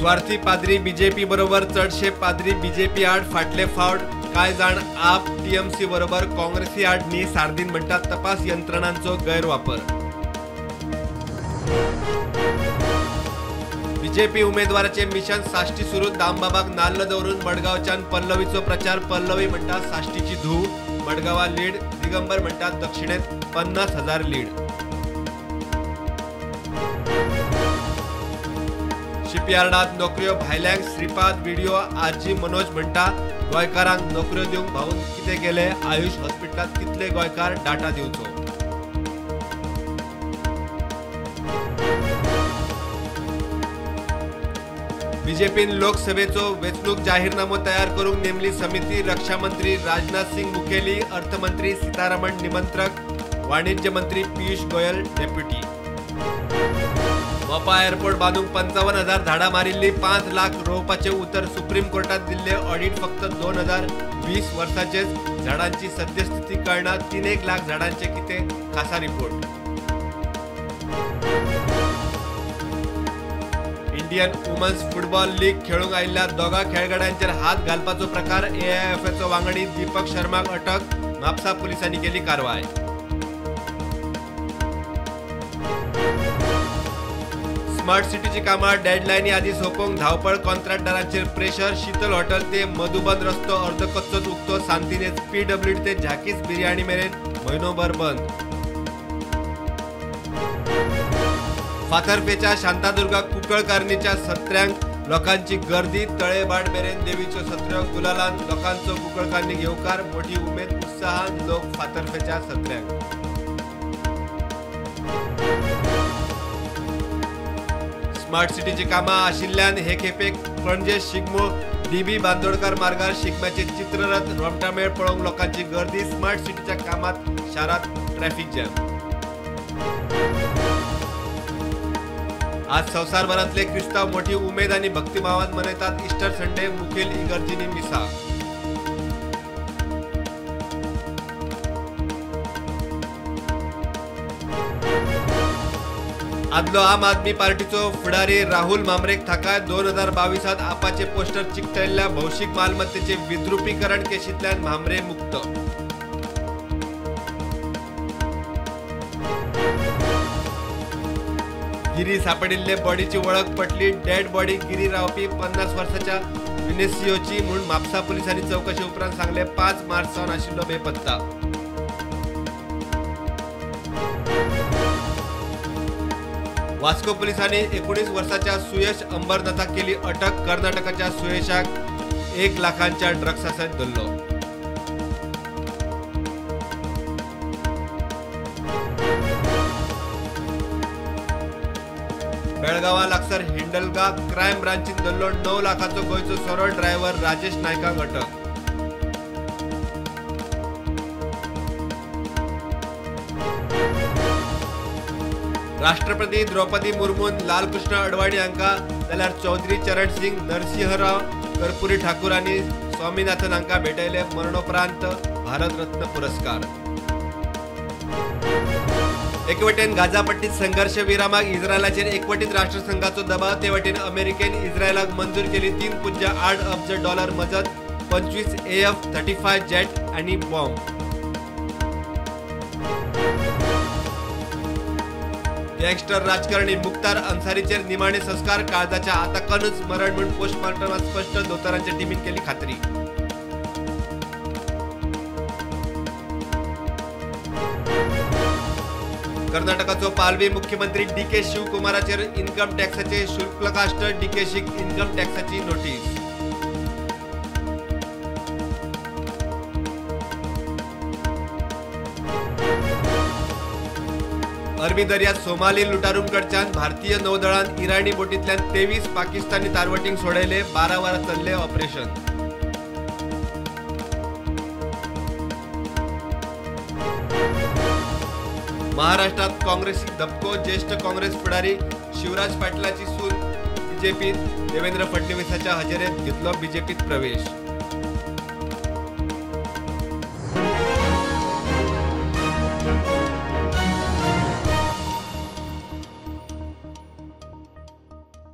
स्वार्थी पाद्री बीजेपी बरोबर चडशे पाद्री बीजेपी आड फाटले फावट कांय जाण आप टीएमसी बरोबर काँग्रेसी आड न्ही सार्दीन म्हणटात तपास यंत्रणांचो गैरवापर। बीजेपी उमेदवाराचे मिशन साश्टी सुरू, दामबाबाक नाल्ल दवरून मडगांवच्यान पल्लवीचो प्रचार। पल्लवी म्हणटा साश्टीची धूव, मडगांवा लीड। दिगंबर म्हणटात दक्षिणेत 50,000 लीड। शिपयार्डात नोकऱ्यो भायल्यांक, श्रीपाद विडियो आजी मनोज म्हणटा गोंयकारांक नोकऱ्यो दिवंक भाऊन कितें केलें, आयुष हॉस्पिटलांत कितले गोंयकार, डाटा दिवचो। बीजेपीन लोकसभेचो वेंचणूक जाहीरनामो तयार करूंक नेमली समिती। रक्षा मंत्री राजनाथ सिंग मुखेली, अर्थमंत्री सीतारमण निमंत्रक, वाणिज्य मंत्री पीयूष गोयल डेप्युटी। मोपा एअरपोर्ट बांदूंक 55,000 झाडां मारिल्ली, 5 लाख रोवपाचें उतर सुप्रीम कोर्टात दिल्लें। ऑडिट फक्त 2020 वर्साचेच, झाडांची सद्यस्थिती कळना। 3 लाख झाडांचे कितें, खासा report. Indian women's football league खेळूंक आयिल्ल्या दोगा खेळगड्यांचेर हात घालपाचो प्रकार, एआयएफएचो वांगडी दीपक शर्माक अटक, म्हापसा पुलिसांनी केली कारवाय। स्मार्ट सिटीची कामां डेडलायनी आदीं सोंपोवंक धांवपळ, कॉन्ट्रॅक्टदारांचेर प्रेशर। शीतल हॉटेल ते मधुबन रस्तो अर्दकच्चोच उक्तो, सांतिनेज पीडब्ल्यूडी ते झाकीस बिर्याणी मेरेन म्हयनोभर बंद। फातर्पेच्या शांतादुर्गा कुंकळकारणीच्या सत्र्यांक लोकांची गर्दी, तळेभाट मेरेन देवीच्यो सत्र्यो गुलालान लोकांचो कुंकळकारणीक येवकार, मोठी उमेद उत्साहान लोक फातर्पेच्या सत्र्यांक। स्मार्ट सिटीची कामां आशिल्ल्यान हे खेपेक पणजे शिगमो डीबी बांदोडकर मार्गार शिगम्याचे चित्ररथ रोमटामेळ पळोवंक लोकांची गर्दी। स्मार्ट सिटीच्या कामात शारात ट्रॅफिक जॅम। आज संवसारभरांतले क्रिस्तांव मोठी उमेद आनी भक्तिभावान मनयतात इस्टर संडे, मुखेल इगर्जींनी मिसा। आदलो आम आदमी पार्टीचो फुडारी राहुल मामरेक थाकाय, 2022 आपाचे पोस्टर चिकटयल्ल्या भौशीक मालमत्तेचे विद्रुपीकरण केशींतल्यान म्हांबरे मुक्त। गिरी सापडिल्ले बॉडीची वळख पटली, डेड बॉडी गिरी रावपी 50 वर्साच्या विनेसियोची म्हूण म्हापसा पुलिसांनी चवकशे उपरांत सांगले। 5 मार्च सावन आशिल्लो बेपत्ता। वास्को पुलिसांनी 19 वर्साच्या सुयश अंबरनाथाक केली अटक, कर्नाटकाच्या सुयशाक 1 लाखांच्या ड्रग्सा सयत धरलो। बेळगांवा लागसार हिंडलगा क्रायम ब्रांचीन धरलो 9 लाखाचो गोंयचो सोरो ड्रायव्हर राजेश नायकाक अटक। राष्ट्रपती द्रौपदी मुर्मून लालकृष्ण अडवाणी हांकां जाल्यार चौधरी चरण सिंग, नरसिंहराव कर्पुरी ठाकूर आनी स्वामीनाथन हांकां भेटयले मरणोपरांत भारतरत्न पुरस्कार। एके वटेन गाझा पट्टीत संघर्ष विरामाक इस्रायलाचेर एकवटीत राष्ट्रसंघाचो दबाव, ते वटेन अमेरिकेन इस्रायलाक मंजूर केली 3.8 अब्ज डॉलर मजत, 25 AF-35 jet आनी बॉम्ब। गँगस्टर राजकारणी मुख्तार अन्सारीचेर निमाणे संस्कार, काळजाच्या आताकानूच मरण म्हूण पोस्टमार्टमात स्पश्ट, दोतोरांच्या टिमीन केली खात्री। कर्नाटकाचो पालवी मुख्यमंत्री डीके शिवकुमाराचेर इन्कम टॅक्साचे शुल्ककाश्ट, डीकेशीक इन्कम टॅक्साची नोटीस। अरबी दर्यात सोमाली लुटारूंकडच्यान भारतीय नौदळान इराणी बोटींतल्यान 23 पाकिस्तानी तारवटींक सोडयले, 12 वरां चल्लें ऑपरेशन। महाराष्ट्रात काँग्रेसीक धपको, ज्येष्ठ काँग्रेस फुडारी शिवराज पाटलाची सून बीजेपीत, देवेंद्र फडणवीसाच्या हजेरेत घेतलो बीजेपीत प्रवेश।